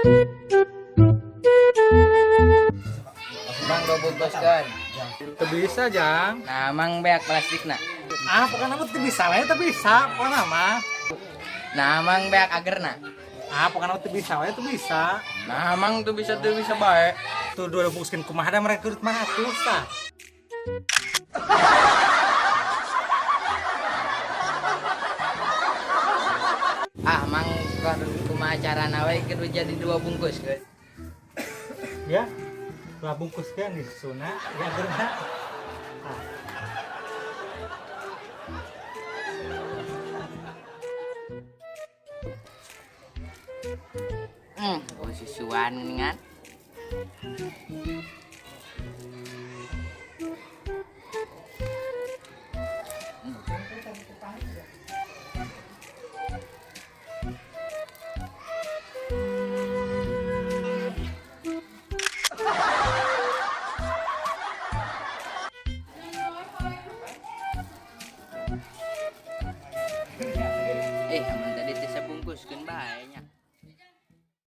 Mang, dua bungkuskeun. Teu bisa, Jang. Nah, Mang, beak plastikna. Ah, pokoknya mah teu bisa we, teu bisa pokoknya mah. Nah, Mang, beak agerna. Ah, pokoknya mah teu bisa we, teu bisa. Nah, Mang, tuh bisa bae. Tuh dua bungkuskeun kumaha da mereka duit 500 tah. Ah, Mang, kumaha carana we kudu jadi dua bungkus geus. Ya. Dua bungkuskeun di susuna, di agerna. Ah. Oh, susuan geuningan. Amun tadi teh sabungkuskeun bae nya.